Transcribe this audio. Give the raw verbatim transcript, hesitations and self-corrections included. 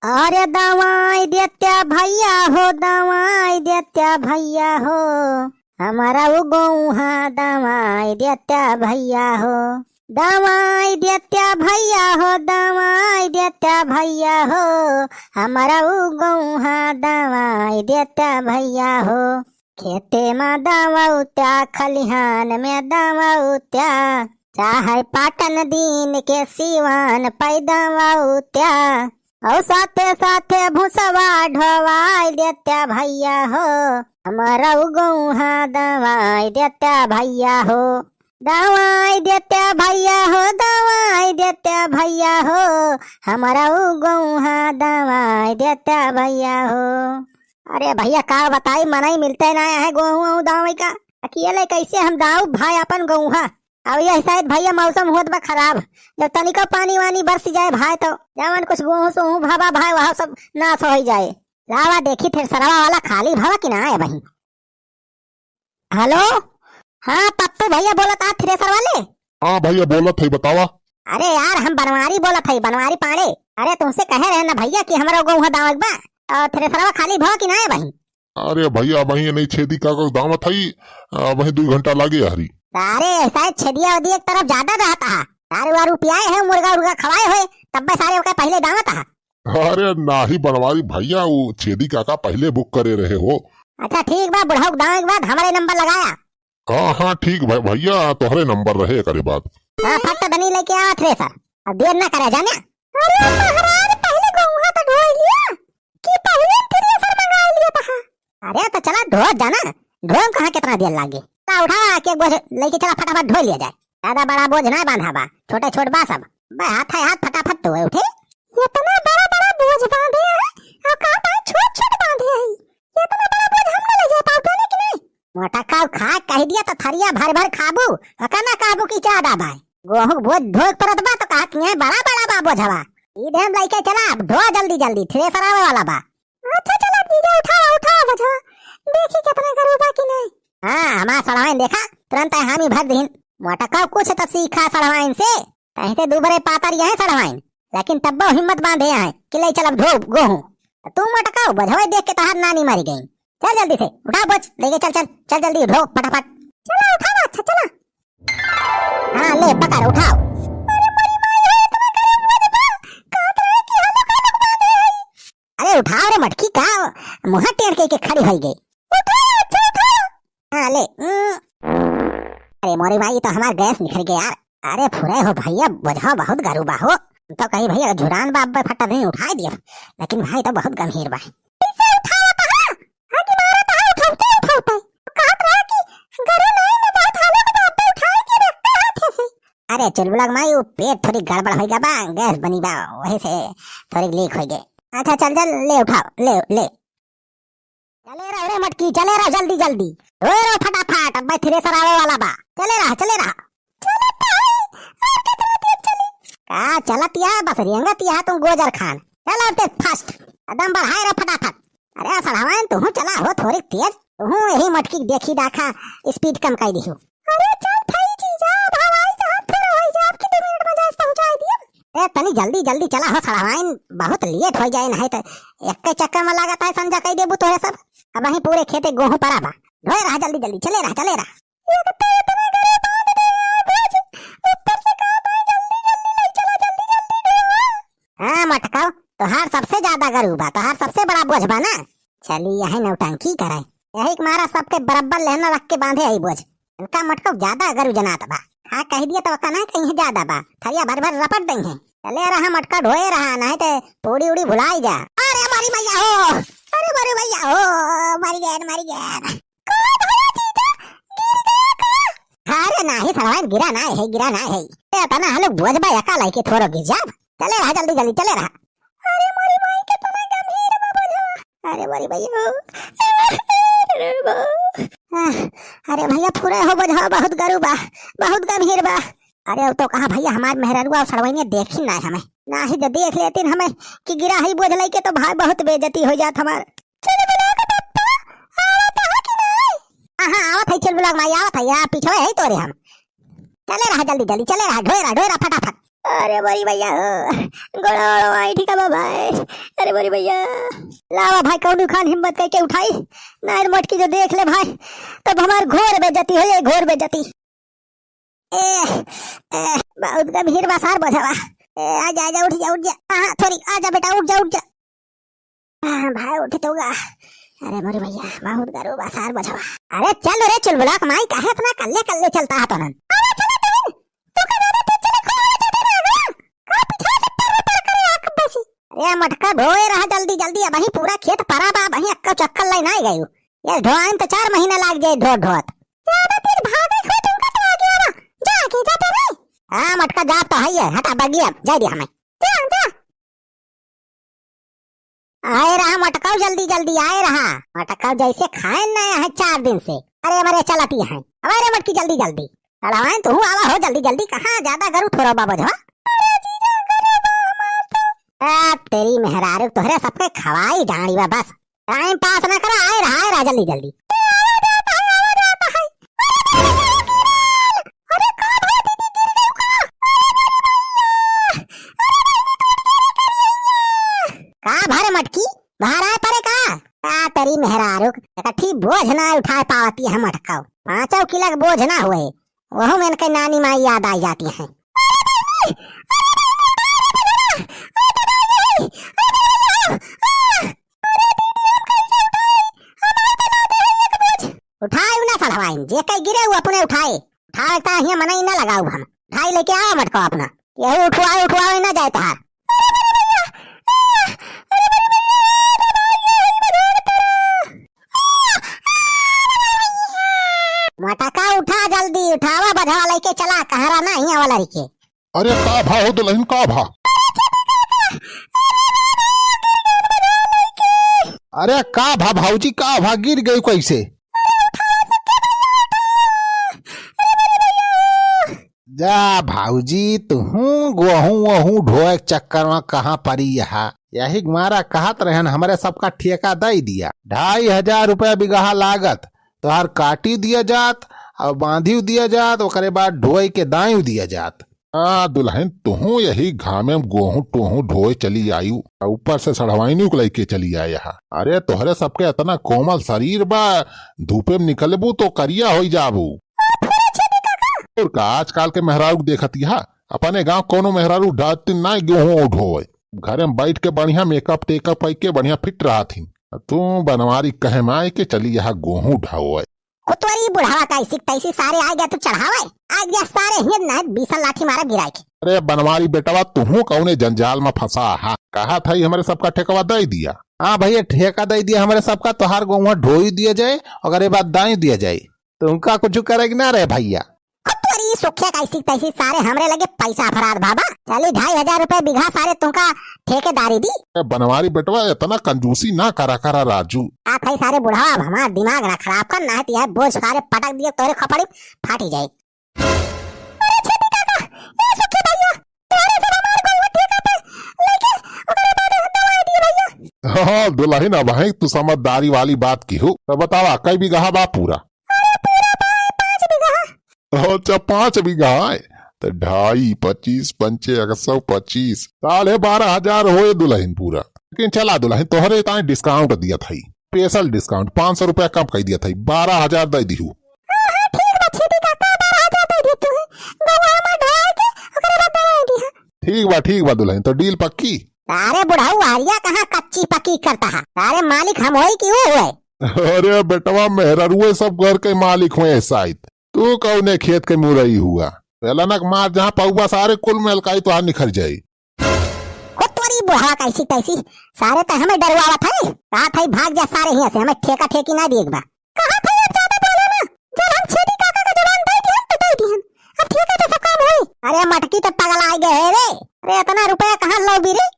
अरे दवाई देत्या भइया हो, दवाई देत्या भइया हो, हमरा उ गौहा दवाई देत्या भइया हो। दवाई देत्या भइया हो, दवाई देत्या भइया हो, हमरा उ गौहा दवाई देत्या भइया हो। खेते मा दवउत्या, खलिहान में दवउत्या, चाहे पाटन दीन के सिवान पै दवउत्या। अउ साथे साथे भुसवा ढोवाई देत्या भइया हो, हमरा उ गौहा दवाई देत्या भइया हो। दवाई देत्या भइया हो, दवाई देत्या भइया हो, हमरा उ गौहा दवाई देत्या भइया हो। अरे भइया का बताई, मनई मिलते नाहीं है गोहूँ अहूँ दावै का। अकेले कैसे हम दाउब भाई अपन गौहा। अब यह शायद भइया मौसम होत बा खराब, जब तनिको पानी वानी बरस जाए भाई तो जवन कुछ गोहूँ सोहूँ भवा भाई वह सब नाश होइ जाए। लावा देखी थ्रेसरवा वाला खाली भवा कि नाहीं अबहीं। हेलो, हाँ पप्पू भइया बोलत हा थ्रेसर वाले? हाँ भइया बोलत है, बतावा। अरे यार हम बनवारी बोलत है, बनवारी पांड़े। अरे तुमसे कहे रहे ना भइया कि हमरा गौहा दावै के बा, अउर थ्रेसरवा खाली भवा कि नाहीं अबहीं? अरे भइया अबहीं नहीं छेदी काका दावत है, अबहीं दुइ घंटा लागे हरी। अरे शायद छेदिया उदिया एक तरफ ज्यादा रहत हा, सारे वार रुपयाए है, मुर्गा उर्गा खवाए होए, तब्बे सारे ओके पहिले दावत हा। अरे नाहीं बनवारी भइया, उ छेदी काका पहिले बुक करे रहे हो। अच्छा ठीक बा, बुढ़ऊ के दावै के बाद हमरे नंबर लगाया। हाँ, हाँ, ठीक भइ-, भइया, तोहरे नंबर रहे एकरे बाद। हाँ, फट दनी लइके आवा थ्रेसर, अब देर ना करे जाने। अरे महाराज, पहिले गौहा तो ढोइ लिया, कि पहिले थ्रेसर मंगाइ लिया तहा? अरे तो चला ढो जाना, ढोए में कहाँ केतना देर लागे। ला उठावा, के बोझ लइके चला, फटाफट ढोइ लिया जाए। ज्यादा बड़ा बोझ ना बांधा बा, छोटे छोट बा सब। बे हाथ है हाथ, फटाफट ढोए उठे। एतना बड़ा बड़ा बोझ बांधे है, अउ का बा छोट छोट बांधे है? एतना बड़ा बोझ हम ना ले जा पाउब, जाने कि नाहीं? मोटका खा कहि दिया तो थरिया भर भर खाबू, ओका ना कहबू कि ज्यादा बाय। गोहूँ बोझ ढोए परत बा तो कहत कि बड़ा बड़ा बा बोझवा। ई देम लइके चला, अब ढो जल्दी जल्दी, थ्रेसर आवे वाला बा। अच्छा चला जीजा, उठावा उठावा बोझवा, देखी केतना गरू बा कि नाहीं। हाँ, हमार सड़वाइन देखा, तुरंत हामी भर दिहिन। मोटका कुछ तो सीखा सड़वाइन से। तहीं से दुबरे पातर यहै सड़वाइन, लेकिन तब्बो हिम्मत बांधे हैं कि ले चल अब ढो गोहूँ। तू मोटका बोझवा देख के तोहार नानी मरी गई। चल जल्दी से उठा बोझ, लेके चल, चल, चल जल्दी ढो फटाफट। चला उठावा, अच्छा चला। हाँ ले पकड़ उठाओ। अरे मोरी माई हो, इतना गरम बोझ बा, कहत रहे कि हलक हलक बांधे है। अरे उठाओ रे मटकी, का मुँह टेढ़ के, के खड़ी होइ गई। उठाओ, अच्छा उठाओ। हाँ, ले। उम। अरे मोरी माई, ई तो हमार गैस निकरि गै यार। अरे फुरे हो भइया, बोझवा बहुत गरू बा हो। तो कही भइया झुरान बा, अब्बे फटा नहीं उठाइ दिया, लेकिन भाई तो बहुत गंभीर बा। कैसे उठावत हा? हाँ कि मारत हा, उठावते उठावते। कहत रहा कि गरू नहीं ना, बहुत हालत बा, अब्बे उठाइ दिया, देखते हाथे से। अरे चुलबुला के माई, उ पेट थोड़ी गड़बड़ होइ गै बा, गैस बनी बा, वही से थोड़ी लीक होइ गै। अच्छा चल चल, ले उठाओ, ले ले। चले रह रे मटकी, चले रह जल्दी जल्दी। ढोए रह फटाफट, अब थ्रेसर आवे वाला बा। चले रह, चले रह। चलत है, और कितना तेज चली? का चलत या, बस रेंगत या तू गोजर खान। चल अब तेज fast, कदम बढ़ाए रह फटाफट। अरे सड़वाइन, तुहूँ चला हो थोड़ी तेज, तुहूँ यही मटकी देखी दाखा, speed कम कइ दिहू। अरे चल भाई जीजा, अब हवाई जहाज थोड़ा होइ जाए, आपके दो मिनट में जहाज पहुँचाइ दिया। ए, तनी जल्दी, जल्दी चला हो सड़वाइन, बहुत late होइ जाए, नहीं तो एक्के चक्कर में लागत है संझा कइ देबू तोहरे सब। अबहीं पूरे खेते गोहूँ परा बा। ढोए रहा जल्दी, जल्दी, चले रहा, चले रहा। एक तो इतना गरम बांध दे है बोझ, ऊपर से कहा भाई जल्दी, जल्दी ले चला, जल्दी, जल्दी ढोआ। हाँ मटकाओ, तोहार सबसे ज्यादा गरू बा, तोहार सबसे बड़ा बोझ बा ना। चली यही नौटंकी करे, यही के मारा सबके बराबर लेहना रख के बांधे आई बोझ। इनका मटको ज्यादा अगर उजनात बा। हाँ कहि दिया तो ओका ना कहीं ज्यादा बा। थरिया भर भर रपट दइहैं। चले रहा मटका ढोए रहा, नहीं तो पूड़ी उड़ी भुलाई जा। अरे मरी मैया हो, अरे मरी मैया हो, मरी गए, मरी गए। का भला जीजा, गिर गया का? अरे नाही सड़वाइन, गिरा नाही है, गिरा नाही है। ए, तना हलुक बोझ बा, एका लाइके थोरो गिर जाब। चले रहा जल्दी जल्दी, चले रहा। अरे मोरी माई, केतना गंभीर बा बोझवा। अरे मोरी माई हो। आह, अरे भैया, फुरे हो बोझवा, बहुत गरू बा, बहुत गंभीर बा। अरे अब तो कहा भैया, हमार मेहररुआ और सड़वइने देखी ना हमें, नाही तो देख लेतिन हमें कि गिरा है बोझ लइके तो भाई बहुत बेइज्जती हो जात हमार। चुलबुला के पप्पा, आवत हा कि नाही? हाँ, हाँ, आवत है चुलबुला के माई, आवत है, या पीछे है तोरे हम। चले रहा जल्दी जल्दी, चले रहा, ढोए रहा, ढोए रहा फटाफट। अरे मोरी भैया हो, गोड़ा ओड़ा आई ठीक है भाई। अरे मोरी भैया, लावा भाई, कौनो खान हिम्मत करके उठाई, नाहीं मोटकी जो देख ले भाई, तब हमार घोर बेइज्जती हो जाए, घोर बेइज्जती। ए, ए, बहुत गंभीर बा सार बोझवा। ए, आजा, आजा, उठ जा, उठ जा। हाँ, थोड़ी, आजा बेटा, उठ जा, उठ जा। हाँ, भाई, उठ तो गा। अरे मोरी भैया, बहुत गरू बा सार बोझवा। अरे चल रे चुलबुला क माई, काहे इतना कल्ले कल्ले चलता है तोनन? अरे चलो तोनन, तू का ज्यादा तेज चले, खोल वाला चादर आ गया। का पीछे से पर पर करे आँख बसी। अरे मटका ढोए रहा जल्दी जल्दी, अबहीं पूरा खेत परा बा, अबहीं अक्का चक्कर लाई ना गयू। ये ढोआइन तो चार महीना लाग जाए ढोत ढोत। ज्यादा तेज भागे खो तुमका तो आगे आवा। जा आगे जा तेरे। हाँ मटका जा तो है ये, हटा बगिया, जाए दे हमें। जा, जा। आए रहा मटकाऊ जल्दी जल्दी, आए रहा। मटकाऊ जैसे खाए ना है चार दिन से। अरे मरे चलती है। अब अरे मटकी जल्दी जल्दी। चढ़वाएं तू आवा हो जल्दी जल्दी, कहाँ ज्यादा गरू ठोरो बाबा झवा। अरे जीजा, गरू बा हमार तो। आ, तेरी मेहरारू तोहरे सबके खवाई डांडी बा बस। टाइम पास ना करा, आए रहा, आए रहा जल्दी जल्दी। अरे का भा रे मटकी, बाहर आए परे का? का तेरी मेहरारू, एक ठीक बोझ ना उठाए पावती है मटकाऊ। पाँचों किलो के बोझ ना हुए, वहू में इनके नानी माई याद आई जाती हैं। उठाए ना सढ़वाइन, जे कहीं गिरे वो अपने उठाए। उठाए ता हियां मनई ना लगाऊ हम। उठाए लेके आओ मटको अपना। केहू उठवाए, उठवाए ना जाए तहार। मटका उठा जल्दी, उठावा बझवा लेके चला, कहरा ना हियां वाला रिके। अरे का भा हो दुलहिन, का भा? अरे का भा भौजी, का भा, गिर गई कैसे? जा भौजी, तुहूँ गोहूँ वोहूँ ढोए के चक्कर में कहाँ परी यहाँ। यही मारा कहत रहन, हमरे सबका ठेका दई दिया, ढाई हजार रुपया बिगहा लागत, तोहार काटी दिया जात और बांधियो दिया जात, ओकरे बाद ढोई के दाइयो दिया जात। हाँ दुलहिन, तुहूँ यही घामे में गोहूँ टोहूँ ढोए चली आयु, आ ऊपर से सढ़वाइनी को लइके चली आए हा। अरे तोहरे सबके इतना कोमल शरीर बा, धूपे में निकलबू तो करिया होई जाबू। और का आजकल के मेहरारू के देखत हा, अपने गाँव कौनो मेहरारू डालती ना गोहूँ ढोए, घरे में बैठ के बढ़िया मेकअप टेकअप कइके बढ़िया फिट रहत ही। तू बनवारी कहे में आए के चली यहाँ गोहूँ ढोए। कुतवरी बुढ़ावा का ऐसी तैसी सारे आ गया तू चढ़ावे। आ गया सारे हिंद नहीं बीसन लाठी मारा गिराए के। अरे बनवारी बेटवा, तुहूँ कौने जंजाल में फंसा हा? कहा था ही हमरे सबका ठेकवा दे दिया। हाँ भैया, ठेका दे दिया हमरे सबका, तोहार गोहूँ ढोई दिया जाए, ओकरे बाद दाई दिया जाए। तुमका कुछ करे के ना रहे भैया। कुतवरी सुखिया का ऐसी तैसी सारे हमरे लगे पैसा फरार बाबा। चली ढाई हजार रुपए बीघा सारे तुमका ठेकेदारी दी। ए बनवारी बेटवा, इतना कंजूसी ना करा करा राजू। आ भाई सारे बुढ़ावा, अब हमार दिमाग ना खराब कर, ना है तो यह बोझ सारे पटक दिए तोरे खपड़ी फाटी जाए। अरे छेदी काका, ए सुखी भैया, तोहरे सब हमार गोहूँ ठेका पे लेके ओकरे बाद दवाई दिए भैया। हाँ दुलहिन, अब है तू समझदारी वाली बात की हो। तो बतावा कई बीघा बा पूरा? अरे पूरा बा पाँच बीघा। अच्छा पाँच बीघा है तो ढाई पच्चीस पंचे एक सौ पच्चीस, साढ़े बारह हजार होए दुलहिन पूरा। लेकिन चला दुलहिन, तोहरे ताई डिस्काउंट दिया था, स्पेशल डिस्काउंट, पाँच सौ रुपया कम कर दिया था, बारह हजार दे दिहू। हाँ, हाँ, ठीक बा, छेदी काका, बारह हजार दे दिया तू। गौवा में ढाई के, ओकरे बाद दवाई दिहा। ठीक बा, ठीक बा दुलहिन, तो डील पक्की? अरे बुढ़ऊ, हरिया कहाँ कच्ची पक्की करता है? अरे मालिक हम होई कि ऊ होए? अरे बेटवा, मेहररुए सब घर के मालिक होए शायद। तू कौने खेत के मुरई हुआ? बेलनक मार जहाँ पौबा, सारे कुल मेलकाई तोहार निखर जाई। कुतवरी बुढ़ावा कैसी तैसी, सारे तो हमें डरवावत है। कहा था भाग जा सारे हियां से, हमें ठेका ठेकी ना दिए बा। कहा था अब ज्यादा बोले ना, जब हम छेदी काका का जबान दे दिहन तो दे दिहन, अब ठेका पे सब काम होई। अरे मटकी तो पगला गए है रे। अरे इतना रुपया कहाँ लोगी रे?